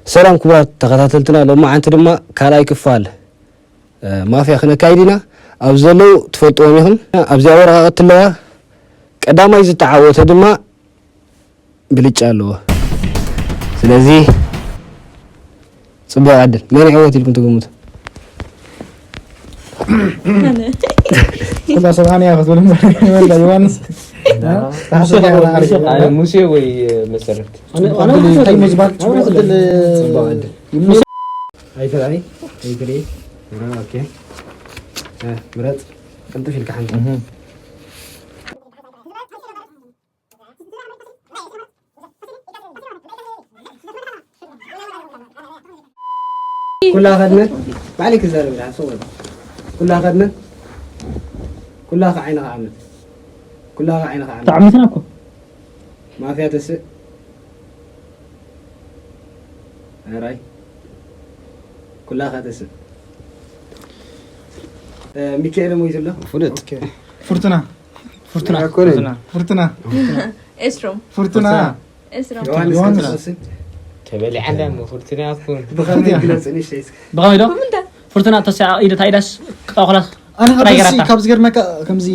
ሰላም ክቡራት ተኸታተልትና፣ ሎማዓንቲ ድማ ካልኣይ ክፋል፣ እ፣ ማፍያ ክነካይድ ኢና። ኣብ ዘለዉ ትፈልጥዎም ኢኹም። ኣብዚኣ ወረቓቕቲ ኣለዋ። ቀዳማይ ዝተዓወተ ድማ ብልጫ ኣለዎ። ስለዚ ጽቡቕ ዕድል። መን ይዕወት ኢልኩም ትግምቱ? ኩላ ሰብኣን እያ ክትብል እምበር፣ ይበላ ዮሃንስ። ኣነ ሙሴ ወይ መሰረት? እንታይ መጅባል ኣይትርኣይ፣ ኣይትርኢ። ኦኬ። እ፣ ምረጽ። ቅልጥፍ ኢልካ ሓንቲ። ኩላ ከድመን ባዕለይ ክዛረብ ኢለ ሓሰብ ወዲ። ኩላ ከድመን፣ ኩላ ከዓይነ ከዓመት፣ ኩላ ከዓይነ ከዓመት። ተዓሚትና እኮ። ማፍያ ተስእ። ኣራይ። ኩላ ከተስእ። እ፣ ሚካኤል ሞይቱ ኣሎ። ፍሉጥ። ኦኬ። ፍርቱና። ፍርቱና። ኣይኮነን። ፍርቱና። ኤስሮም። ፍርቱና። ኤስሮም። ዮሃንስ ዮሃንስ። ከተስእ። ተበሊዓ እንዳ እሞ ፍርቱና ኣትኩን። ብኸመይ ግለጽ ንእሽተይ እስኪ። ብኸመይ ዶ? ብምንታይ? ፍርቱና ተስኣ ኢደ ታይዳስ ክጣኹላ ኣነ ካብ ጥራይ ደስ ገራታ። ካብ ዝገርመካ ከምዚ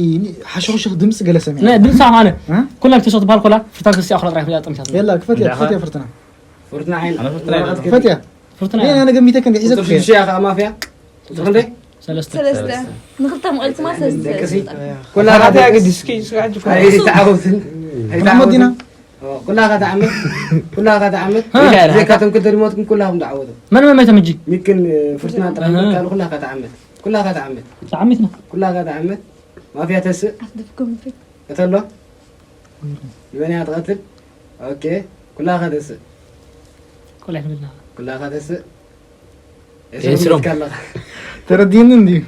ሓሸኹሽኽ ድምፂ ገለ ሰሚዐ። ነ ድምፂ ኣነ። እ? ኩላ ተሶት በሃል ኮላ ፍርቱና ተስኣ ኮላ ጥራይ ፍርቱና ጥምሻት። የላ ክፈት እያ፣ ክፈት እያ ፍርቱና። ፍርቱና ዓይን ኣነ ፍርቱና ወረቐት ክፈት እያ። ፍርቱና እኔ እያ። ኣነ ገሚተ ክንዲ ሒዘት ቁፅሪ ሽዱሽተ እያ ከዓ ማፍያ። ቁፅሪ ክንደይ? ሰለስተ። ሰለስተ። ንክልተ መቐልቲ ማለት ሰለስተ። ደቅሲ። ኩላ ኣታ ግዲ እስኪ እስኪ ሕጂ እኮ። ኣይ ተዓወትን። ብጣዕሚ ወዲና። ኦ፣ ኩላ ከተዓመት። ኩላ ከተዓመት። እ። ዘይካቶም ክልተ ድሞትኩም ኩላኹም ተዓወቱ። መን መን መይቶም ሕጂ? ሚክን ፍርቱና ጥራይ እህ። ካሉ ኩላ ከተዓመት። ኩላ ከተዓመት። ተዓሚትና። ኩላ ከተዓመት። ማፍያ ተስእ። ኣስደፍኩም። እተሎ። ንመን እያ ትቐትል? ኦኬ። ኩላ ከተስእ። ቆልዓ ክብልና። ኩላ ከተስእ። ኤስሮም። ኤስሮም ኢልካ ኣለኻ። ተረዲኒ እንድዩ።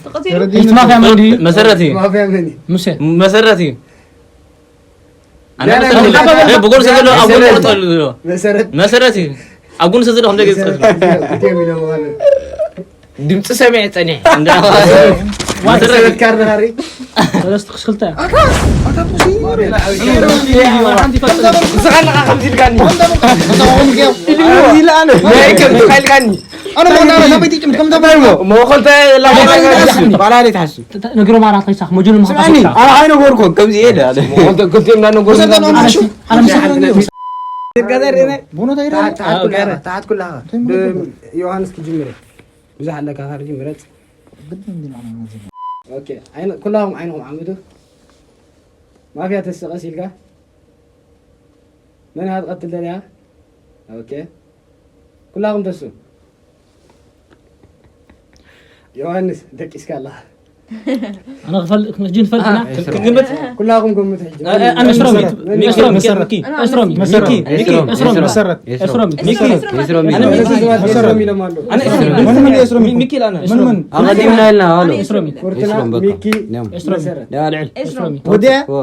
ተቐቲሉ። ተረዲኒ። እቲ ማፍያ መን ድዩ? መሰረት እዩ። ማፍያ መን እዩ? ሙሴ። መሰረት እዩ። ኣነ ላ፣ ላ፣ መሰረት ላ፣ እዩ። ላ፣ ላ፣ እ፣ ብጎን ስለ ዘሎ ኣብ ጎን መሰረት። ቆርጠሉ ዘሎ። መሰረት። መሰረት እዩ። ኣብ ጎን ስለ ዘሎ ከምዘይ ገይሩ መሰረት እዩ። ክትዮም ኢሎም ማለት። ድምፂ ሰሚዐ ፀኒሐ። እንዳ መሰረት። መሰረት ካርድ ሃሪ። ሰለስተ ክልተ። ኣታ፣ ኣታ ጡሲ። ሓንቲ ይፈልጥ። ንስኻ ኣለኻ ከምዚ ኢልካኒ። ኢልዎ። ኢላ ኣነ። ናይ ከም ኢልካኒ። ኣነ ሞና ኣነ ናበይ ትጭምት ከም ተባይሞ። ሞኸልተ ላሽ ባላ ለይ ትሓስብ። ነግሮ ማራ ተይሳኽ መጆን ስማኒ፣ ማራ ኣነ ኣይነገርኩ ከምዚ እየ ዳ። ሞኸልተ ክልቲኦም እንዳነገሩ። ሰንተን ኣነ ኣሹ። ኣነ ምሳሌ ነው። ትጋዛር እኔ። ቦኖ ታይራ። ታዓት ኩላኻ፣ ታዓት ኩላኻ። ዮሃንስ ክጅምር። ብዙሕ ኣለካ ካርጂ ምረጽ። ግድ እንዲና ነው። ኦኬ፣ ዓይን ኩላኹም ዓይንኹም ዓምዱ። ማፍያ ተስእ ቀስ ኢልካ። መን እያ ትቐትል ደልያ? ኦኬ። ኩላኹም ተስኡ። ዮሃንስ፣ ደቂስካ ኣለኻ። ኣነ ክፈልጥ፣ ሕጂ ንፈልጥ ኢና። እ፣ ክንግምት። ኩላኹም ገምቱ ሕጂ። እ፣ እ፣ ኣነ ኤስሮም፣ መሰረት። ኤስሮም፣ መሰረት። ሚኪ፣ ኤስሮም፣ መሰረት። ሚኪ፣ ኤስሮም፣ ኤስሮም፣ መሰረት። ኤስሮም፣ ኤስሮም፣ ኤስሮም። ኤስሮም፣ ኤስሮም። ኣነ ኤስሮም፣ ኤስሮም ኢሎም ኣለዉ። ኣነ ኤስሮም፣ ምን፣ ምን ኤስሮም? ሚኪ፣ ሚኪ ኢላና። ምን፣ ምን? ኣቐዲምና ኢልና፣ ኣሎ። ኤስሮም። ፍርቱና፣ ኤስሮም፣ በቃ። ሚኪ፣ ኒያም። ኤስሮም። መሰረት። ደባ ልዕል። ኤስሮም። ወዲያ? ኦ።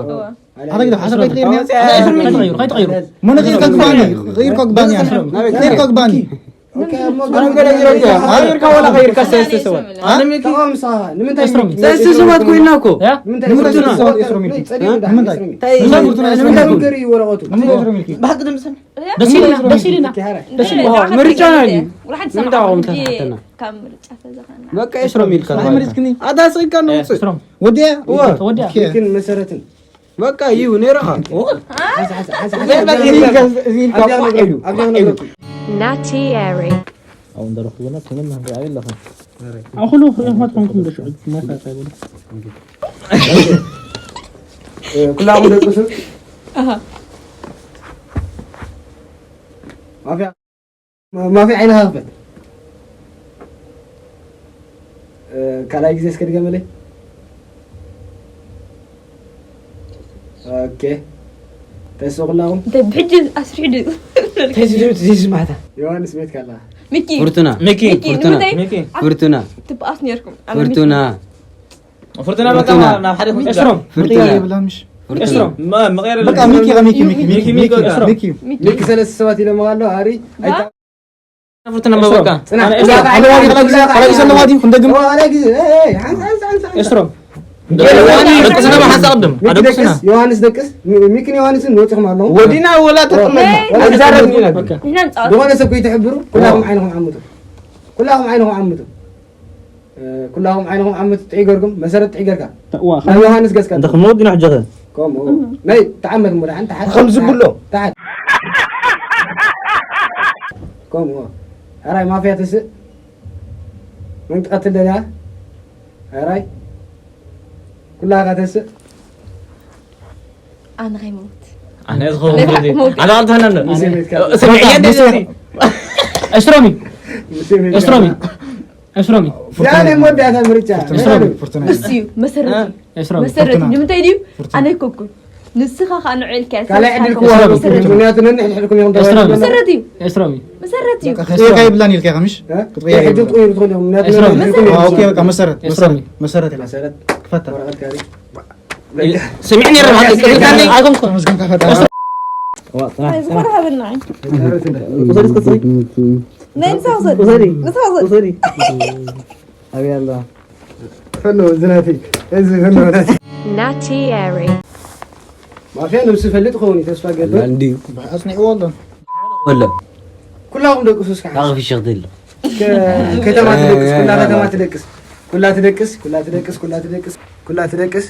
ኣታ ግዳ ሓሳብ ከይትቀይር ኒያ? ኣታ ግዳ ሓሳብ ከይትቀይር። ከይትቀይር፣ ከይትቀይር። ምን ከይትቀይር? ከይትቀይር። ከይትቀይር። ከይትቀይር። ኦኬ፣ እሞ ኣነ ገለ ይረዳ። ኣየርካ ወላ ከይርካ ሰለስተ ሰባት። አ? ኣነ ሚኪ ተቃወም ሰ-፣ ንምንታይ ኤስሮም። ሚኪ? ሰለስተ ሰባት ኮይና እኮ። ያ? ንምንታይ ንምንታይ ኤስሮም? ሰለስተ ሰባት ኤስሮም ኢልኩም? ጸሊም እ? እንዳ ንምንታይ? ኤስሮም። እንታይ? እንታይ? ንምንታይ? ንምንታይ? ገሪ ወረቐቱ። ንምንታይ ኤስሮም ኢልኪ? ብሓቂ ድምፅን። ደስ ኢልና፣ ደስ ኢልና። ኪ ሃራይ። ደስ ኢልና። ኦ፣ ምርጫ ናይ ድዩ? ወላ ሓንቲ ምንታይ ሰማዕ ኣኹም እንጂ ተታሓተና? ካብ ምርጫ ተዘኸና። በቃ ኤስሮም ኢልካ ኣይ ተባልካ። መሪጽክኒ። ኣታ ስኢልካ እ፣ ንውፅእ። ኤስሮም። ወዲያ? እወ። ወዲያ። ኦኬ። ሚኪን መሰረትን። በቃ እዩ ነይርኻ። ሓንሳ፣ ሓንሳ፣ ሓንሳ፣ ሓንሳ። እዚ ኢልካ፣ እዚ ኢልካ ኣብዚኣ ቋዕ ኢሉ። ኣብዚኣ ነግረኩም። ናቲ ኤሪ። ኣብኡ እንደረኽቡና፣ ትምም ህንዲ ኣበይ ኣለኹም? ኣኹሉ ክርእኹም ኣትኾንኩም ዶ ሽዑ? ማታ እንታይ በሉ? እ፣ ኩላኹም ደቅሱ። ኣሃ። ማፍያ። ማ-፣ ማፊ ዓይንኻ ክፈት። እ፣ ካልኣይ ግዜ እስከ ድገመለይ። ኦኬ። ተስኡ ኩላኹም? እንታይ ብሕጂ ኣስፊሑ ድዩ? ተስኡ፣ ተስኡ ማታ። ዮሃንስ ቤት ካላ። ሚኪ። ፍርቱና። ሚኪ። ሚኪ፣ ፍርቱና። ንምንታይ? ሚኪ። ፍርቱና። ትበኣስ ነርኩም። ኣነ ሚኪ። ፍርቱና። ፍርቱና በቃ ፍርቱና። ናብ ሓደ ኹን ኤስሮም፣ ፍርቱና። ምቕያር የብላን ምሽ? ፍርቱና። ኤስሮም፣ መ-፣ መቕያር በቃ የብላን። ሚኪ፣ ሚኪ፣ ሚኪ፣ ሚኪ፣ ሚኪ፣ ሚኪ፣ ኤስሮም። ሚኪ። ሚኪ። ሚኪ ሰለስተ ሰባት ኢሎምኻ ኣለዉ፣ ኣሪ። ኣይ፣ ታ-፣ ኣነ ፍርቱና ኣነ በቃ። ኤስሮም። ጽናሕ። ኣነ ኤስሮም። ኣላ ግዜ፣ ኣላ ግዜ፣ ኣላ ግዜ ኣለዋ ድዩ? ክንደግም? ኦ፣ ኣላ ግዜ፣ ኤይ፣ ኤይ፣ ሓንሳ፣ ሓንሳ፣ ሓንሳ፣ ሓንሳ። ኤስሮም። ደቂ ስና መሓዛ ቅድም፣ ሚኪ ኣደቂ ስና። ደቅስ፣ ዮሃንስ ደቅስ፣ ሚ-፣ ሚኪን ዮሃንስን ወፂኹም ኣለኹም። ወዲና ወላ ተጥመና። ወላ ኣይዛረብን ተጥመና። ኢና። ኦኬ። ንሕና ንፃወት። ዝኾነ ሰብ ከይትሕብሩ፣ ኩላኹም ዓይንኹም ዓምቱ። ኩላኹም ዓይንኹም ዓምቱ። እ፣ ኩላኹም ዓይንኹም ዓምቱ። ጥዒ ገርኩም፣ መሰረት ጥዒ ገርካ። ዋ፣ ናብ ዮሃንስ ገጽካ። እንተ ክመውት ግን ሕጂ ኸ? ከምኡ። ናይ ተዓመት እሞ ደሓን ተሓት። ከም ዝብሎ። ተሓት። ከምኡ። ሕራይ ማፍያ ትስእ። መን ትቐትል ደልያ? ሕራይ። ኩላኻ ተስእ። ኣነ ከይመውት። ኣነ ዝኸውን ነዛ ግዜ። ሞት። ኣነ ኣልተኸነነ። ሙሴ ቤት ካብ ስምዕኛ ሙሴ። ደስ ይብል። እሽሮሚ። ሙሴ ቤት እሽሮሚ። ካብ እሽሮሚ። ያኔ ሞዳታ ምርጫ። እሽሮሚ። እሱ እዩ መሰረት እዩ። እ? እሽሮሚ። መሰረት እዩ። ንምንታይ ድዩ? ኣነ ኣይኮንኩን። ንስኻ ኸኣ ንዑ ኢልካ ካልኣይ ዕድል ክወሃበኩም እዩ። ምኽንያቱ ነንሕድሕድኩም ኢኹም ተባሂልኩም ዘለኹም። መሰረት እዩ። ኤስሮሚ። መሰረት እዩ። በቃ፣ ክትቀይር ከይብላን ኢልካ ኢኻ፣ ምሽ? እ? ክትቀይር ከይብላን። ኦኬ፣ በቃ፣ መሰረት፣ ኤስሮሚ። መሰረት፣ መሰረት፣ መሰረት። መሰረት። ክፈታ። ወረቐት ካሪ። ሰሚዕኒ ነይረ፣ ኣይኮንኩን። ኣመስገንካ ፈጣሪ። ናይ ዝኾነ ሃበና። ናይ ንሳ ውሰድ። ንሳ ውሰድ። ኣበይ ኣላ? ፈኖ፣ እዚ ናተይ፣ እዚ ፈኖ ናተይ። ናቲ ኤሪ። ማፍያ ነብሱ ይፈልጥ ክኸውን እዩ፣ ተስፋ ገብር። ኣላ እንድዩ። ኣጽኒዕዎ ኣሎ። ወለ። ኩላኹም ደቅሱ እስከ። ታቕፊ ሸኽቲ ኣሎ። ከ-፣ ከተማ ትደቅስ፣ ኩላ ከተማ ትደቅስ። ኩላ ትደቅስ፣ ኩላ ትደቅስ፣ ኩላ ትደቅስ፣ ኩላ ትደቅስ።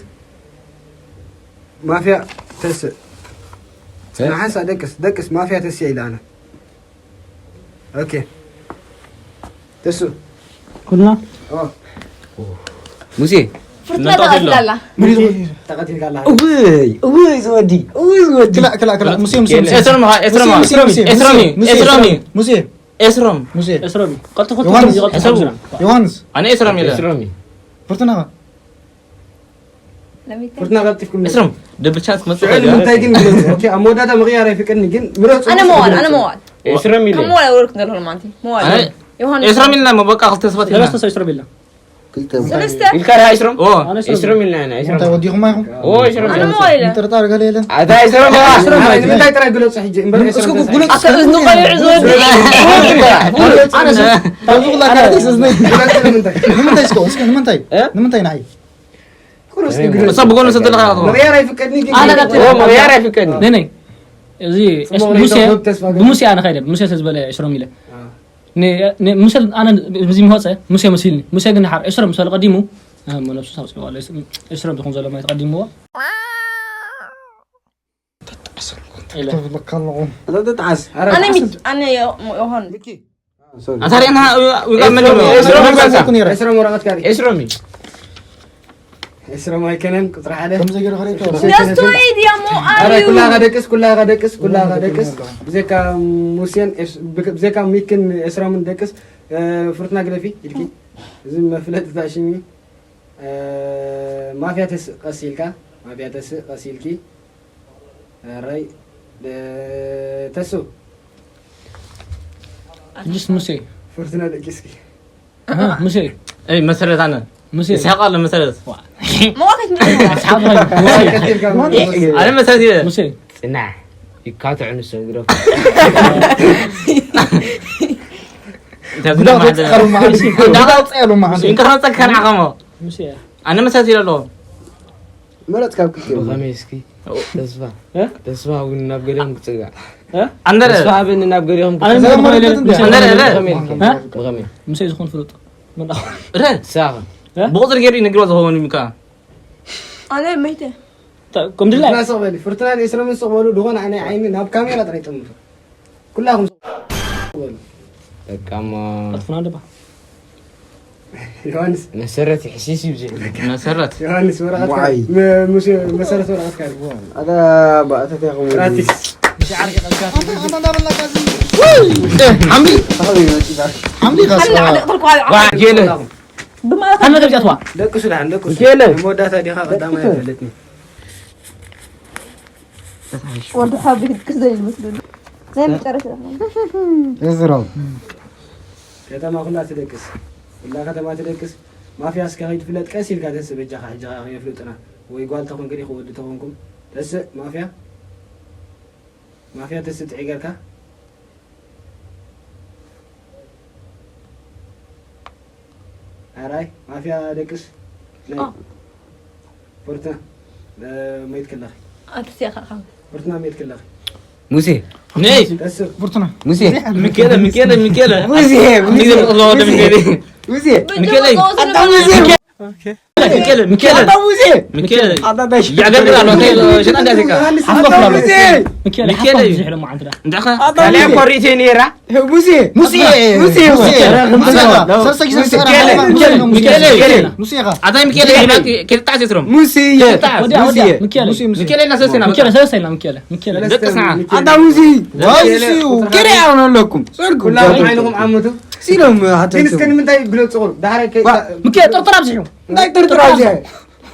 ማፍያ ተስእ። እ? ንሓንሳ ደቅስ፣ ደቅስ፣ ማፍያ ተስእ ኢለ ኣነ። ኦኬ። ተሱ። ኩልና? ኦ። ሙሴ። ፍርቱና ተቐትላ ኣላ። ተቐቲልካ ኣላ። እውይ፣ እውይ፣ ዝወዲ፣ እውይ፣ ዝወዲ። ክላ፣ ክላ፣ ክላ። ሙሴ፣ ሙሴ፣ ሙሴ። ኤስሮም፣ ኤስሮም፣ ሙሴ፣ ሙሴ፣ ኤስሮም፣ ሙሴ፣ ኤስሮም፣ ሙሴ፣ ሙሴ። ኤስሮም። ሙሴ። ኤስሮም። ቀልጥፎ ኤስሮም። ዮሃንስ። ኤስሮም። ዮሃንስ። ኣነ ኤስሮም ኢለ። ኤስሮም። ፍርቱና። ፍርትና ቀልጢፍኩም። ኤስሮም፣ ደብል ቻንስ ክመጽእ ሽዑ ይኽእል እዩ። ንምንታይ ግን ግለጹ? ኦኬ፣ ኣብ መወዳእታ ምቕያር ኣይፍቀድን፣ ግን ምረጹ። ኣነ መዋል፣ ኣነ መዋል። ኤስሮም ኢለ። ካብ መዋል ኣይወረድኩን ዘለኹ ማለት እዩ። መዋል። ኣነ ዮሃንስ። ኤስሮም ኢልና እሞ በቃ ክልተ ሰባት ኢልና። ሰለስተ ሰብ ኤስሮም ኢልና። ክልተ። ሰለስተ? ኢልካ ዲኻ ኤስሮም? ኦ። ኣነ ኤስሮም። ኤስሮም ኢልና ኢና፣ ኤስሮም። እንታይ ወዲኹም ኢኹም? ኦ፣ ኤስሮም ኣነ ኢልና። መዋል ኢለ። ምጥርጣር ገለ የለን? ኣታ ኤስሮም ኢኻ። ኤስሮም ኢልና። ንምንታይ ጥራይ ግለጹ ሕጂ? እምበር እስኪ ኤስሮም ግለጹ። ኣታ እዝኑ ቀሊዑ ዝወዲ። ኣነ ሰብ፣ ኣብዚ ኩላ ካርታ እዝነይ። ግለጹ ንምንታይ? ንምንታይ እስከ፣ እስከ ንምንታይ? እ? ንምንታይ ንዓይ? ቁሩስ እሳ ብጎኑ ሰብ ዘለኻ ኢኻ ትኾን። ምቕያር ኣይፍቀድኒ ግን ኣነ ግን ቀጥታ ኦ፣ ምቕያር ኣይፍቀድኒ። ነይ፣ ነይ። እዚ ጽቡቕ ሙሴ፣ ተስፋ ገይሩ። ብሙሴ ኣነ ኸይደ፣ ሙሴ ስለ ዝበለ ኤስሮም ኢለ። አ። ን-፣ ን-፣ ሙሴ ኣነ ብዚ ምወጸ፣ ሙሴ መሲልኒ። ሙሴ ግን ድሓር ኤስሮም ምስ በለ ቀዲሙ፣ አ፣ እሞ ነብሱ ኣውጽእዎ ኣሎ። ኤስሮም ዝኹን ዘሎ ማይ ተቐዲምዎ። ኢለ። ተብለካ ኣለኹ። ኣነ ተጣዓስ። ኣረ፣ ኣነ ተጣዓስ። ሚት-፣ ኣነ ዮ-፣ ዮሃን። ሚኪ። ሶሪ። ኣታ ሪእና፣ እ፣ እ፣ ኤስሮም፣ ኤስሮም፣ ኤስሮም፣ ኤስሮም ወረቐት ካሪ። ኤስሮም እዩ። ኤስሮም ኣይከነን፣ ቁጽሪ ሓደ። ከምዚ ገይሩ ኸሪእቶ። ኤስሮም ኣይከነን። ነስቶይ ድያሞ ኣረ፣ ኣዩ። ኩላኻ ደቅስ፣ ኩላኻ ደቅስ፣ ኩላኻ ደቅስ። ብዘይካ ሙሴን ኤስ-፣ ብክ-፣ ብዘይካ ሚክን ኤስሮምን ደቅስ፣ እ፣ ፍርትና ግደፊ፣ ኢልኪ። እዚ መፍለጢ ታሽሚ። እ፣ ማፍያ ተስ-፣ ቀስ ኢልካ፣ ማፍያ ተስ-፣ ቀስ ኢልኪ። ኣራይ፣ ደ-፣ ተሱ። ሕጅስ ሙሴ። ፍርቱና ደቂስኪ። እ፣ ሙሴ። እይ፣ መሰረት ኣነ። ሙሴ። ይስሐቅ ኣሎ መሰረት። ዋ። መዋፈት ነው። ይስሐቅ ኣሎ። ሙሴ። ቀቲልካ ማለት ነው። ኣነ መሰረት እየ። ሙሴ። ጽናሕ። ይካትዑ ንሶም ግደፉ። እንታይ ጉዳይ ጉዳይ ማለት? ጸሩ ማለት። እንዳውጽእ ያሉ ማለት። እንካ ኸጸካ ንዓኸሞ። ሙሴ። ኣነ መሰረት ኢለ ኣለኹ። መረጽ ካብ ክልቲኦም። ብኸመይ እስኪ? ተስፋ። እ? ተስፋ እውን ናብ ገሊኦም ክጽጋዕ። እ? ኣንደረ። ተስፋ ሃበኒ ናብ ገሊኦም ኣነ ክጽጋዕ። ብኸመይ ኢለ ብኸመይ? ኣንደረ፣ ኣንደረ። ብኸመይ ኢልኪ? እ? ብኸመይ? ምሳይ ዝኾን ፍሉጥ። ምን ኣኹ? ረ። ንስኻ። እ? ብቑጽሪ ገይሩ ይነግርዋ ዝኸውን እዩ ከኣ። ኣነ መይተ። ታ-፣ ከም ድላይ። ፍርቱና ስቕ በሊ። ፍርቱና ንኤስሮምን ስቕ በሉ። ድኾን ኣነ ዓይኒ ናብ ካሜራ ጥራይ ጠምቱ። ኩላኹም ስቕ በሉ። በቃ እሞ። ቀልጥፉና እንደባ። ዮሃንስ። መሰረት ይሕሲስ እዩ ዝብል። መሰረት። ዮሃንስ ወረቐት ዋይ። ካርድ። መ-፣ ሙሴ መሰረት ወረቐት ካርድ። ኣታ ባእተት ያኹም። ራቲስ። ኣንተ፣ ኣንተ እንዳበላካ እዚ። ሓምሊ። ሓምሊ ካስ። ኣነ ዓደቕ ተልኳ። ዋ፣ ጌለ። ብማለት ኣነ ገብጃትዋ። ደቅሱ ደሓን፣ ደቅሱ። ጌለ። መወዳእታ ዲኻ ቀዳማይ ኣይፈለጥኒ። ወዲ ሓቢ ክዘይ ይመስለኒ። ናይ መጨረሻ። እዝራው። ከተማ ኩላ ትደቅስ። ኩላ ከተማ ትደቅስ። ማፍያ እስከ ከይትፍለጥ ቀስ ኢልካ ተስእ በጃኻ፣ ሕጂ ኸዓ ከየፍልጡና። ወይ ጓል ተኾንክ ዲኺ ወዲ ተኾንኩም። ተስእ ማፍያ። ማፍያ ተስእ ጥዒ ጌርካ። ኣራይ ማፍያ ደቅስ። ናይ ኦ። ፍርቱና፣ እ፣ መይት ከለኺ። ኣትስያ ኸዓ። ፍርቱና፣ መይት ከለኺ። ሙሴ ነይ ተስር። ፍርቱና ሙሴ ሚካኤለ ሚካኤለ ሚካኤለ ሙሴ ሙሴ ሚካኤለ ሙሴ ሚካኤለ ኣታ ሙሴ ሚካኤለ ኣታ ሙሴ ሚካኤለ ኣታ ሙሴ ያገር አለ ሸጣ እንዳዚካ ኣታ ሙሴ ሚካኤል ሚካኤል እንድኻ ኣታ ሙሴ ኮሪቴ ነራ ሙሴ ሙሴ ሙሴ ሙሴ ኢኻ። ሰለስተ ግዜ ዝሰራ ሚካኤል ሓላፊ ሚካኤል ሙሴ ኢኻ። ሚካኤል ኣታ ሚካኤል ኬልጣ ሴትሮም ሙሴ ኬልጣ ሙሴ ወዲያ ሙሴ ሚካኤል ሚካኤል እና ሰስቴና ሚካኤል ሰለስተ ኢና ሚካኤል ሚካኤል ደቅስና ኣታ ሙሴ ዋይ ሱ ከረ ኣሁን ኣለኩም ጸልኩም ኩላኹም ዓይንኹም ዓምቱ። ሲሎም ግን እስከ ንምንታይ ግለጽ ቁሩ ዳሕራይ ከይ ዋ፣ ሚካኤል ጥርጥር ኣብዚሑ እንታይ ጥርጥር ኣብዚያ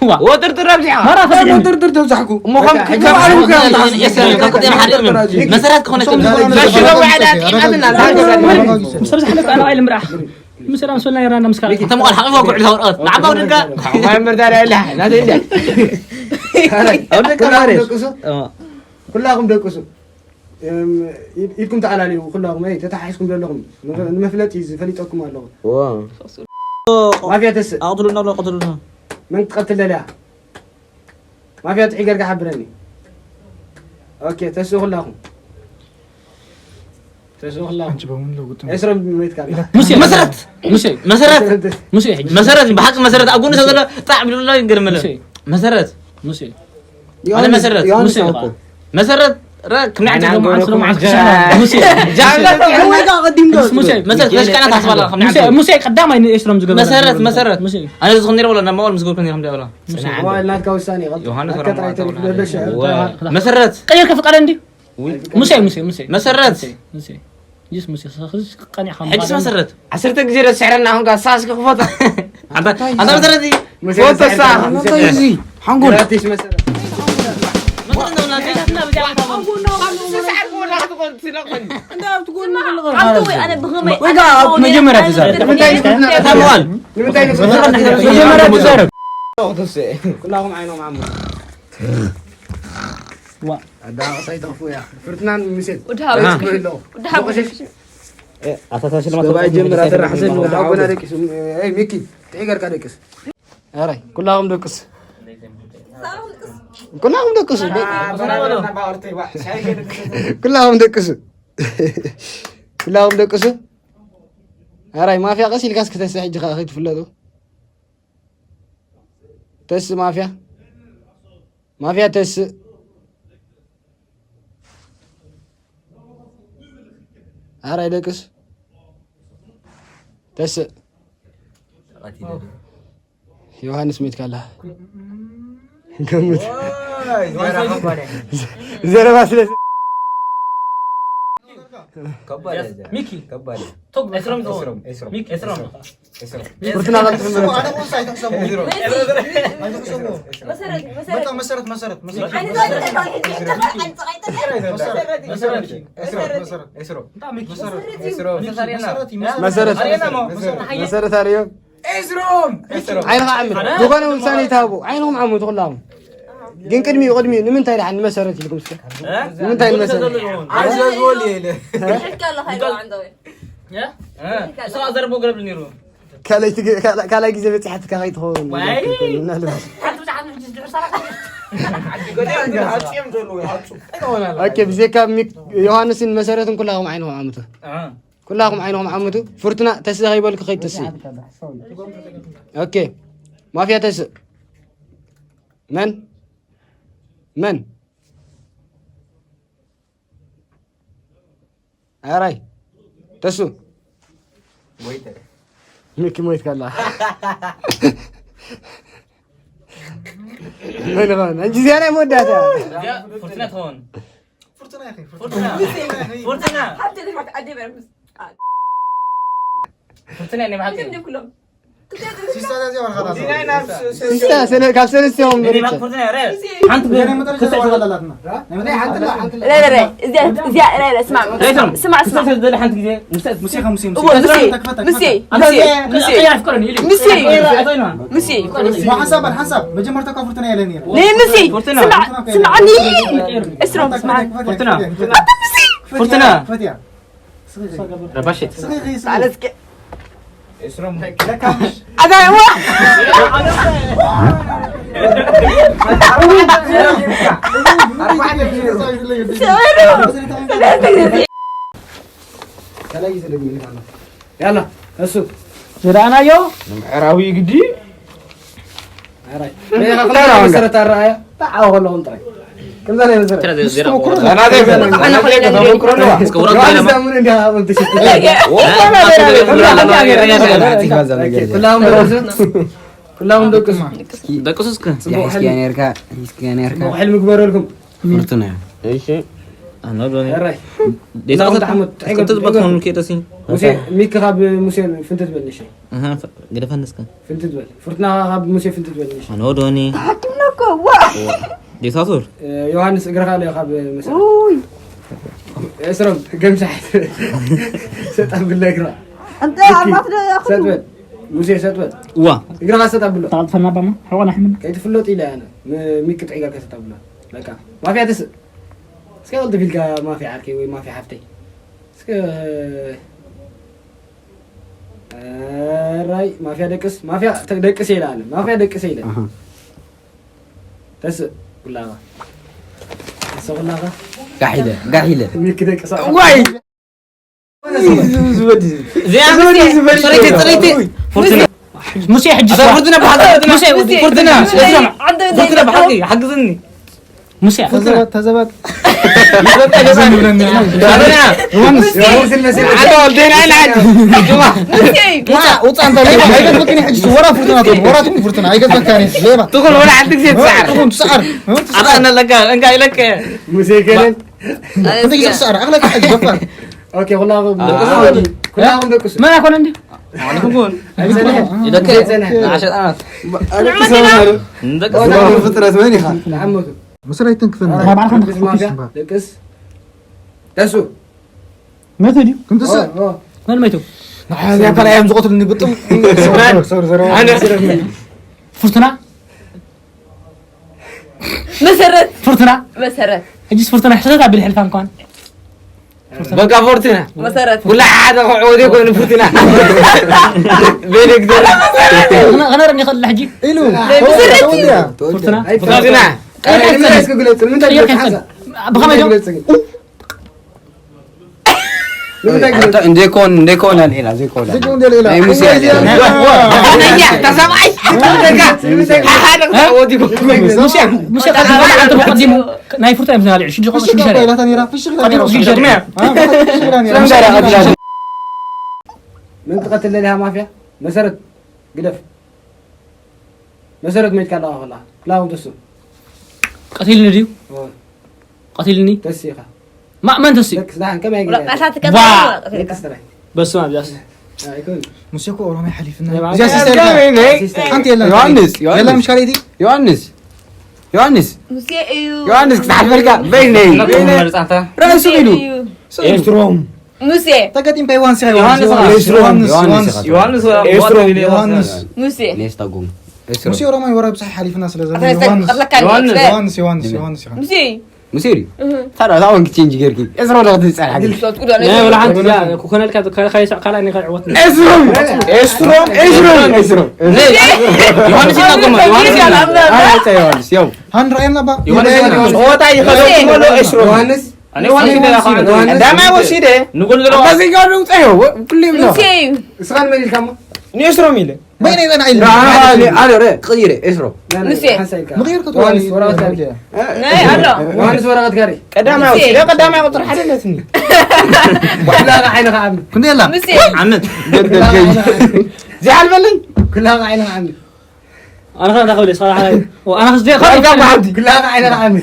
ዋ ወጥርጥር ኣብዚያ ማራ ፈዚሑ ወጥርጥር ተብዛሕኩ እሞ ከም ክባሉ መሰረት ክኾነ መሽረቡ ዓዳ ጢማትና ምስ ኣብዛሕ ነፃ ንባይ ልምራሕ ምስ ሰላም ሶልና ይራና ምስ ካልእ ተምቋል ሓቂፎ ጉዕል ተወርቀት ንዓባው ድጋ ማይ ምርዳዳ ያለ ናተ እንደ ኣብ ደቂ ኩላኹም ማርያም ደቅሱ። ኩላኹም ደቅሱ። እም፣ ኢድ- ኢድኩም ተኣላልዩ ኩላኹም፣ ይ ተታሓሒዝኩም ዘለኹም። ንመፍለጢ ዝፈሊጠኩም ኣለኹ። ማፍያ ተስእ ኣቕትሉና ኣሎ ኣቕትሉና መን ክትቐትል ደልያ? ማፍያ ጥሒ ገርጋ ሓብረኒ። ኦኬ፣ ተስእ ኩላኹም። ተስእ ኩላኹም። አንቺ በሙሉ ለውጥ ኤስሮም መይትካ። ሙሴ መሰረት ሙሴ መሰረት ሙሴ ሕጂ መሰረት ብሓቂ መሰረት ኣብ ጎኒ ሰብ ዘሎ ጣዕ ብልብሎ ይገርመለ ሙሴ። መሰረት ሙሴ ኣነ መሰረት ዮሃንስ ሙሴ እኮ። ኢኻ። መሰረት ረ ክምንያት ሎማዓንቲ ሎማዓንቲ ጃምላ ሙሴ ወይ ጋር ቀዲም ሙሴ መሰረት ነሽካና ታስባላ ሙሴ ክምንያት ሙሴ ቀዳማይ ንኤስሮም ዝገበረ መሰረት መሰረት ሙሴ ኣነ ዝኾነ ነይረ ወላ ናብ ማዋል ምስ ገብርኩ ነይረ ከምዚ ወላ ዋላ ናትካ ውሳኔ ይቐል። ዮሃንስ ናትካ ወላ ጥራይ ማዋል ተሪፍ ወላ ዘሎ ሸ- መሰረት ቀይር ከፍቀደ እንዲ ሙሴ ሙሴ ሙሴ መሰረት ሙሴ ሙሴ ይስ ሙሴ ሰኽስ ቀኒኻ ሕጅስ መሰረት ዓሰርተ ግዜ ደስሕረና ኣሁን ጋር ሳስ ክኽፈታ ኣንታ ኣንታ መሰረት ፎቶ ሳ እንታይ እዚ ሓንጎል ግራቲስ መሰረት። ወይ ጋር ኣብ መጀመርያ ተዛረብ ታመዋል መጀመርያ ተዛረብ ኩላኹም ዓይኖም ዓሙ። ኣዳቕሳ ይጠኽፉ እያ። ፍርትናን ምሴል ወዲ ሃቡ። ክብሎ ወዲ ሃቡ። ኣታ ሽልማት ሰብኣይ ጀምር ኣተራሕሰ። ኣቦና ደቂሱ። ኤይ ሚኪ፣ ጥዒ ገርካ ደቅስ። ኣራይ ኩላኹም ደቅስ። ኩላኹም ደቅሱ። ኩላኹም ደቅሱ። ኩላኹም ደቅሱ። ኣራይ ማፍያ ቀስ ኢልካስ ክተስእ ሕጂ ከኣ ከይትፍለጡ። ተስእ ማፍያ። ማፍያ ተስእ። ኣራይ ደቅስ። ተስእ። ዮሃንስ መይትካ ኣላ። ገምት። ዘረባ ስለ ሚኪ ቶግ ኤስሮም ዝኸውን ሚኪ ኤስሮም ፍርትና ቀልጥፍ ምረጥ። መሰረት መሰረት መሰረት መሰረት መሰረት መሰረት መሰረት መሰረት ኣርዮ። ኤስሮም ዓይንኻ ዓምት ዝኾነ ውሳኔ ይትሃቡ። ዓይንኹም ዓምቱ ኩላኹም። ግን ቅድሚኡ ቅድሚኡ ንምንታይ ደሓን ንመሰረት ኢልኩም እስከ? ንምንታይ ንመሰረት? ሕልካ ኣለኻ ኢሉ ዓንዳዊ እሱ ዘረቦ ገረብ ነይሩ ካልኣይ ትግ- ካልኣይ- ካልኣይ ግዜ በፂሓትካ ከይትኸውን ዋይ። ምናልባት። ሓንቲ ብዙሓት ምሕጅስ ድሕር ሰራ ኦኬ፣ ብዘይካ ሚክ- ዮሃንስን መሰረትን ኩላኹም ዓይንኹም ዓምቱ። ኩላኹም ዓይንኹም ዓምቱ። ፍርቱና ተስእ ከይበልኩ ከይድ ተስእ። ኦኬ፣ ማፍያ ተስእ። መን መን ኣራይ ተሱ ሚኪ ሞይት ካላ መን ሆን እንጂ ዚያና መወዳታ ፍርትና ትኸውን ፍርትና ፍርትና ፍርትና ናይ ብሓቂ ሲስታ ስለ ካብ ሰለስተ ዮም ናይ ብሓቂ ፍርትና ረ ሓንቲ እዚኣ እዚኣ ስማዕ ስማዕ ስማዕ ሓንቲ ግዜ እዎ ሙሴ ሙሴ ሙሴ ሙሴ ሙሴ ሙሴ ሓንሳብ ሓንሳብ መጀመርታ እኳ ፍርትና የለ ነይሩ ሙሴ ስማዕ ስማዕኒ እስሮም ስማዕ ኣታ ሙሴ ፍርትና ፈትያ ረባሽት ጣለስከ ኣዳይ ዋ ያላ እሱ ዝረኣናዮ ንምዕራዊ ግዲ ኣራይ። መሰረት ኣረኣያ ተዓወ ከለኹም ጥራይ። ከምዛ ናይ መሰረት። ኩላም ደቅሱ። ኩላም ደቅሱ። ደቅሱ እስከ። ጽቡቕ ሕልሚ። ጽቡቕ ሕልሚ ግበረልኩም። ፍርቱና። እሺ። ኣነ ዶኒ። ኣራይ። ዴታ ክትበትኮን ኬተሲ። ሙሴ፣ ሚክ ካብ ሙሴ ፍንትት በል ንእሽተይ። ኣሃ፣ ገደፈኒ እስከ። ፍንትት በል። ፍርቱና ካብ ሙሴ ፍንትት በል ንእሽተይ። ኣነ ዶኒ። ተሓኪምና እኮ፣ ዋ። ዲክታቶር። እ፣ ዮሃንስ እግርኻ ኣሎ ካብ መሰረት። ኡይ። እስሮም፣ ገምሻሕ። ሰጥ ኣብለ እግራ። ኣንተ ሚኪ፣ ኣርባዕተ ደቂቃ ሰጥ በል። ሙሴ፣ ሰጥ በል። ዋ። እግርኻ ሰጥ ኣብሎ። ተቐልጥፈና ባማ፣ ሕቆና ሕምን። ከይትፍለጥ ኢለ ኣነ። ም-፣ ሚክ ጥዒጋ ከሰጥ ኣብሎ። በቃ። ማፍያ ትስእ። እስከ ቅልጥፍ ኢልካ ማፍያ ዓርከይ ወይ ማፍያ ሓፍተይ። እስከ ኣራይ ማፍያ ደቅስ፣ ማፍያ ተ-፣ ደቅስ ኢለ ኣለ። ማፍያ ደቅስ ኢለ። ኣሃ። ተስእ ኩላኻ። ተስእ ኩላኻ። ጋሕ ኢለ፣ ጋሕ ኢለ። ሚክ ደቅስ። ዋይ! እዚኣ ጽረይቲ፣ ጽረይቲ። ፍርቱና። ሙሴ ሕጂ ኣታ ፍርቱና ብሓቂ፣ ፍርቱና። ሙሴ፣ ሙሴ፣ ፍርቱና። ሙሴ። ፍርቱና ብሓቂ፣ ሓግዝኒ። ሙሴ፣ ተዘባት፣ ተዘባት። ኣበና። ዮሃንስ። ዮሃንስ መሰል። ኣታ ወልዴና ኢና። ሙሴ። ውጻ፣ ውጻ፣ እንተ ሌባ፣ ኣይገድፈክን ሕጂ፣ ወራ ፍርቱና ትኹን፣ ወራ ትኹን ፍርቱና፣ ኣይገድፈካን፣ ሌባ። ትኹን፣ ወላ ሓንቲ ግዜ ትስዓር። ትኹን፣ ትስዓር። ኣታ ኣለካ፣ እንካ ኢለከ። ሙሴ ከለን። እንተ ግዜ ትስዓር፣ ኣኽለካ ሕጂ፣ ደፋር። ኦኬ፣ ኩላኹም ደቅሱ። ኩላኹም ደቅሱ። መን ኣይኮነ እንዲ? ንዓኹም እውን። ኣይጸንሐ። ይደቅስ። ኣይጸንሐ። ንዓሸጣናት። ንደቅስ። ፍጥረት መን ኢኻ? ንዓመቱ። መሰረይትን ክፈን። ኣረ፣ ባዕልኻ ደቅስ ማፍያ፣ ደቅስ። ደሱ። መተ ድዩ? ክንትስእ። ኦ፣ ኦ። መን መይቱ? ንዓዚ ኣካል ኣዮም ዝቐትሉኒ ብጥም። ሶሪ፣ ሶሪ፣ ሶሪ። ኣነ። ፍርቱና? መሰረት። ፍርቱና? መሰረት። ሕጂስ ፍርቱና ሕሰተት ኣቢል ሕልፋ እንኳን። በቃ ፍርቱና። መሰረት። ኩላ ሓደ ክዕወት ይኮን ፍርቱና። ቤት ግደል። ክነ-፣ ክነረኒ ይኽእል ሕጂ? ኢሉ። መሰረት እዩ። ተወዲያ። ፍርቱና? ፍርቱና። ቀይር ቀይር እስኪ ግለጽ። ንምንታይ ቀይር ግለጽ? ቀይር። ብኸመይ ዶ? ግለጽ ግን። ንምንታይ ግለጽ? እንዴኮን፣ እንዴኮን ኣልዒላ፣ ዘይኮን። ዘይኮን ኣልዒላ። ናይ ሙሴ ኣልዒላ። ኣያ፣ ተሰብኣይ። ንምንታይ ግለጽ? ንምንታይ ግለጽ? ሓደ ክዕወት ይኮን። ሙሴ፣ ሙሴ፣ ካብ ዝበላ ሓንቲ ብቐዲሙ ናይ ፍርቱና እዮም ዝናልዑ። ሽዱሽተ ፍሽኽ ሽዱሽተ እኮ ኢላታ ነይራ፣ ፍሽኽ ኢላ ቀዲሙ ነይራ። ሽዱሽተ። አ፣ ፍሽኽ ኢላ ነይራ። ሽዱሽተ። ምን ትቐትል ለሊሃ ማፍያ? መሰረት ግደፍ። መሰረት መይትካ ኣለኻ ከላ። ክላውን ተሱ። ቀቲልኒ ድዩ? ኦ። ቀቲልኒ? ተሲኻ። ማ-፣ መን ተሲ? ደቅስ ደሓን ከመይ ወላ ገለ? ቃላት ትቀጥል ዋ! ወላ ቀቲልካ። ደቅስ ጥራይ። በስመ ኣብ ዛስ። ኣይኮን። ሙሴ እኮ ኦሮሚያ ሓሊፍና። እዚኣ ሲስተር እያ። ሲስተር። ሓንቲ የለን። ዮሃንስ፣ ዮሃንስ። የለን ምሽ ካልኣይቲ? ዮሃንስ። ዮሃንስ። ሙሴ እዩ። ዮሃንስ ክትሓልፈልካ። በይነይ። ነቶም መርጻታ። ራእሱ ሙሴ ኢሉ። እዩ። ኤርትሮም። ሙሴ። ተገጢምካ ዮሃንስ ኢኻ፣ ዮሃንስ፣ ዮሃንስ፣ ዮሃንስ፣ ዮሃንስ፣ ዮሃንስ፣ ዮሃንስ። ዮሃንስ፣ ዮሃንስ። ሙሴ። ኔስታጎም። ኤስሮ። ሙሴ ኦሮማይ ወረ ብዙሕ ሓሊፍና ስለ ዘሎ ኣታ ዮሃንስ። ተቐለካ ዮሃንስ። ዮሃንስ፣ ዮሃንስ፣ ዮሃንስ፣ ዮሃንስ። ሙሴ። ሙሴ ድዩ? እህ። ታዲያ እታ ወንኪ ቼንጅ ጌርኪ። ኤስሮ ዶ ክትጸርሓ ግልጽ ጌርኪ? ወጥቁ ዶ ናይ ወላ ሓንቲ እዛ ኮነልካ ካልኣይ ሳዕ ካልኣይ ኔኻ ዕወት። ኤስሮ። ኤስሮ፣ ኤስሮ፣ ኤስሮ። ዮሃንስ ኢልናኩም፣ ዮሃንስ ኢልና። ኣረ፣ ኣታ ዮሃንስ፣ ያው። ሃን ራእየና ባ። ዮሃንስ ኢልና። ዮሃንስ። ጸወታ ይኸዶ ሙሴ። ሙሉ ኤስሮ። ዮሃንስ። ኣነ ዮሃንስ ኢለ ዮሃንስ። ቀዳማይ ወሲደ። ንጎል ዘሎ። ኣታ ዘይጋር ነው ጸዮ፣ ኩሉ ይብሎ። ሙሴ እዩ። እስኻን መን ኢልካሞ? ንኤስሮም ኢለ። በይነ ይበና ኢለ። ራ-፣ ራ-፣ ራ-፣ ኣረ፣ ረ-፣ ቅይረ፣ ኤስሮ። ና፣ ና፣ ሙሴ። ሓንሳብ ኢልካ። ምቕይር ክትበል ዮሃንስ፣ እዩ። ወረቐት ካሪ። እ? ናይ ኣሎ። ዮሃንስ፣ ወረቐት ካሪ። ቀዳማይ ሙሴ። ወሲደ፣ ቀዳማይ ቁጽሪ ሓደ ኣለትኒ። ኩላኻ ዓይንኻ ዓሚ። ክንደይ ኣላ? ሙሴ። ዓመት። ኩላኻ ዓይንኻ ዓሚ። ዘይሓልፈለይ? ኩላኻ ዓይንኻ ዓሚ። ኣነ ከ እንዳኸብለ፣ ስኻ፣ ኣነ ከ፣ ኣነ ከ፣ ኣነ ከ፣ ኩላኻ ዓይንኻ ዓሚ።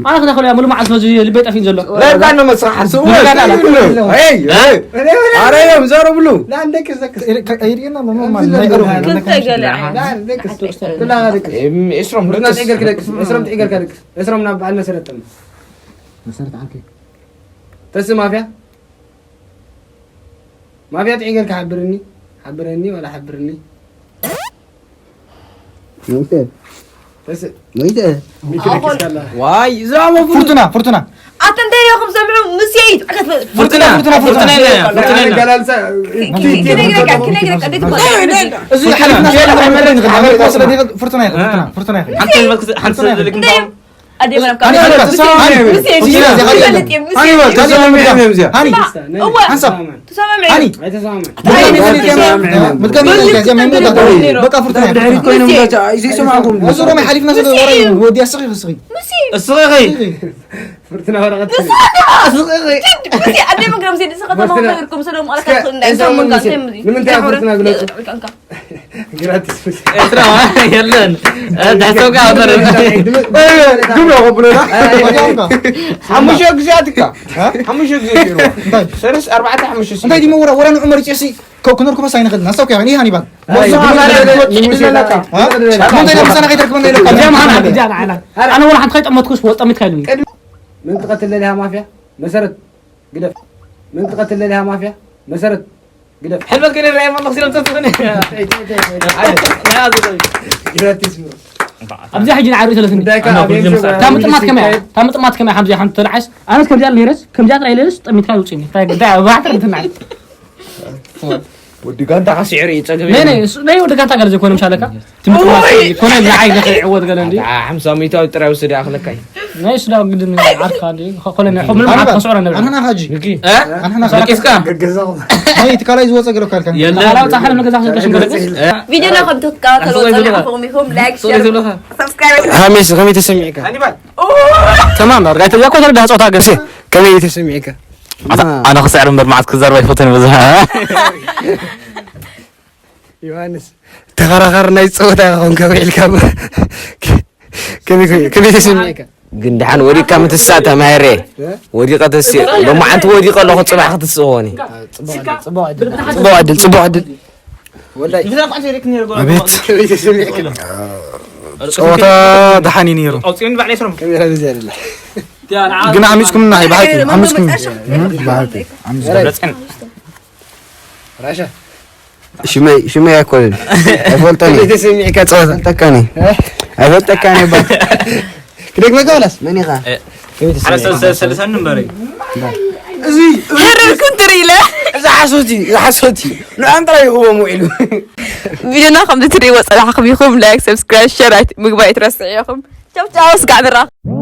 ኣነ ከ እንዳኸብለ፣ ሙሉ መዓልቲ በዚ ልበይ ጠፊን ዘሎ። ረጋ ነው መስራሓ፣ ስኡ ረጋ ነው። ሄይ፣ ሄይ። ኣረ፣ እዮም፣ ዘረብሉ። ላ፣ እንደቅስ፣ ደቅስ። ኤሪ-፣ ከ-፣ ኤሪና፣ መሞ፣ ማን፣ ናይ ኤሮም፣ ክልተ ገለ ዓይነት። ላ፣ እንደቅስ። ኩላኻ ደቅስ። ኤም፣ ኤስሮም፣ ሩና ደቅስ። ትዒገርክ ደቅስ። ኤስሮም ትዒገርካ ደቅስ። ኤስሮም ናብ በዓል መሰረት ጠም። መሰረት ዓርከይ። ተስእ ማፍያ? ማፍያ ጥዒገልካ ሓብርኒ፣ ሓብረኒ ዋላ ሓብርኒ። ሞይተ። ተስእ። ሞይተ። ሚኪ ደቅስካ ኣላ። ዋይ፣ እዛ ሞ ፍርቱና፣ ፍርቱና። ኣታ እንታይ ኢኹም ሰምዑ? ምስ የይት ዕቀት በል። ፍርቱና፣ ፍርቱና፣ ፍርቱና ኢልና፣ ፍርቱና ኢልና። ገላልሳ፣ እቲ፣ እቲ፣ ክነግረካ፣ ክነግረካ፣ እንዴት ይባላል? እዚ ሓሊፍና ስለ ዝነበረ ንኽእል፣ ሓሊፍና ስለ ዝነበረ ፍርቱና ኢኹም፣ ፍርቱና፣ ፍርቱና ኢኹም። ሓንቲ መልክ፣ ሓንቲ ስለ ዝልክም እንታይ እዩ? ኣደይ መረብ ኣነ ካብ ተሰማምዐ ምስ የይት፣ ምስ የይት፣ እዚኣ፣ እዚኣ፣ ምስ የይት፣ እዚኣ፣ እዚኣ፣ እዚኣ፣ እዋ፣ ሓንሳብ። ኣይተሰማምዐን። ኣይተሰማምዐን። ኣይተሰማምዐን። በቃ ፍርቱና ኢኹም። ድሕሪት ኮይኖም ምስ የይት። እዛ ሮማይ ሓሊፍና ስለ ዝነበረ ወዲያ ስኺ፣ ስኺ። ምስ የይት። እስኺ ኸይ። ፍርቱና ወረቐት። ንስኻ ዲኻ? ኣስቕ፣ እይ። ኪድ፣ እዚ ኣደ መግረም ዜድ፣ ንስኻ ከተማው ፍርቱና። ነገርኩም፣ ሰሎም ኣልካ እስከ፣ ትኽእል እንታይ እንታይ ሰሙን እንታይ ጋር እንታይ? ተምዚ። ንምንታይ እንታይ ፍርቱና ግለጹ? ኣልካ፣ ኣልካ። ግራቲስ ፍርቱና። ኤርትራ የለን። እ፣ ዳሕተው ጋር ኣበረ። ግብረ ኸብለና። ሓሙሽተ ግዜ ኣትካ። ሓሙሽተ ግዜ ገይሩ። እንታይ? ሰለስተ፣ ኣርባዕተ፣ ሓሙሽተ። እንታይ ዲሞ ወረ፣ ወረ ንዑመር ጨሲ፣ ከው ክነርኩ በስ ኣይንኽእል። ናስታውክ ያኒ ሃኒባል። ኣይ፣ ሞዛ ንሙሴ ኣላ። ንሙሴ ኣላ። ሞዛ ምሳና ከይትረክበና ኢለካ። እዚኣ መሓመድ፣ እዚኣ ንዓና። ኣነ ወላ ሓንቲ ከይጠመትኩስ ወጠሚትካ ኢሉኒ። من تقتل لها مافيا؟ مسرت. قدف. من تقتل لها مافيا؟ مسرت. قدف. حلمت كده رأي ما نغسل أنت تغني. ግራቲስ ብሮ። ኣብዚ ሕጂ ንዓርቢ ሰለስተ እንዳይካ ኣነ ኣብ ኩሉ ዩቱብ ምሳሌ። ታምጥማት ከመያ? ታምጥማት ከመያ ሓምዚ ሓንቲ ተልዓስ? ኣነስ ከምዚኣ ነይረስ፣ ከምዚኣ ጥራይ ነይረስ፣ ጠሚትካ ይውፅኒ። እንታይ፣ እንታይ፣ ባሕተር እንትን ማለት። ወዲ ጋንታ ካሲዕሪ ይጸገብ ነይ፣ ነይ፣ የለን። እሱ፣ ነይ ወዲ ጋንታ ገለ ዘይኮነ ምሻለካ? ትምጥማት ኦይ! ኮነ ንዓይ ንኸይዕወት ገለ እንዲ። ኣታ ሓምሳ ሚእታዊ ጥራይ ውሰድ ይኣኽለካ እዩ። ናይ እሱ ዳው ግድን ዓርካ እንዲ፣ ኮ-፣ ኮነ ናይ ሑብ ምንም ዓርካ ስዑረ ነብር። ኣንሕና ሓጂ። ንኪ። እ? ኣንሕና ሓጂ። ነቂስካ? ገገዛኹም። ናይ ትካላይ ዝወጸ ገለ ካልካ። የለ። ላዕላዊ ጻሕሊ ንገዛ ክንቀሽም ገለ። እ? ቪድዮና ከም ትከታተሉ ኣንተ ጸኒሕኩም ኢኹም፣ ላይክ፣ ሶሪ ሸር፣ ዝብለኻ። ሰብስክራይብ። ሃሚስ፣ ከመይ ተሰሚዕካ? ሃኒባል። ኦ! ተማም ዳርጋ፣ እታ እኮ ተረዳህ ጾታ ገለ። ከመይ ተሰሚዕካ? ኣታ፣ ኣነ ክስዕር እምበር መዓት ክዛረብ ኣይፈቱን ብዙሕ። ዮሃንስ፣ ተኸራኻሪ ናይ ጸወታ ኢኻ ኮንካ ውዒልካ። ከመይ፣ ከመይ፣ ከመይ ተሰሚዕካ? ግን ደሓን ወዲቕካ ምትሳእ ተማሂረ። እ? ወዲቐ ተስእ። ሎማዓንቲ ወዲቐ ኣለኹ፣ ጽባሕ ክትስእ ኾኒ። ጽቡቕ ዕድል፣ ጽቡቕ ዕድል፣ ጽቡቕ ዕድል። ወላይ። ኣቤት። ከመይ ተሰሚዕካ? ጸወታ ደሓን እዩ ነይሩ። ኣውጽእኒ ባዕለይ ስሮም። ካሜራ በዚ ኣይደለ። ግን ዓሚጽኩምና፣ ብሓቂ ዓሚጽኩም። እም፣ ብሓቂ ዓሚጽኩም። ራሻ። ሽመይ፣ ሽመይ ኣይኮነን። ኣይፈልጦን እየ። ከመይ ተሰሚዕካ ጸወታ? ኣይፈልጠካን እየ። እ? ኣይፈልጠካን እየ፣ ባ። ክደግመካ ወላስ? መን ኢኻ? እ፣ ከመይ ሓደ ተሰሚዕካ? ሰለስተ፣ ሰለስተ እምበር እዩ። እዚ፣ ሕርር ክንትር ኢለ። እዚ ሓሶት እዩ፣ እዚ ሓሶት እዩ። ንዕኦም ጥራይ ይህቦም ውዒሉ። ቪድዮና ከም ትሪእዎ ጸናሕኩም ኢኹም፣ ላይክ፣ ሰብስክራይብ፣ ሸር ኣይት-፣ ምግባር ኣይትረስዑ ኢኹም። ቻው ቻው፣ ስጋዕ ንራኸብ።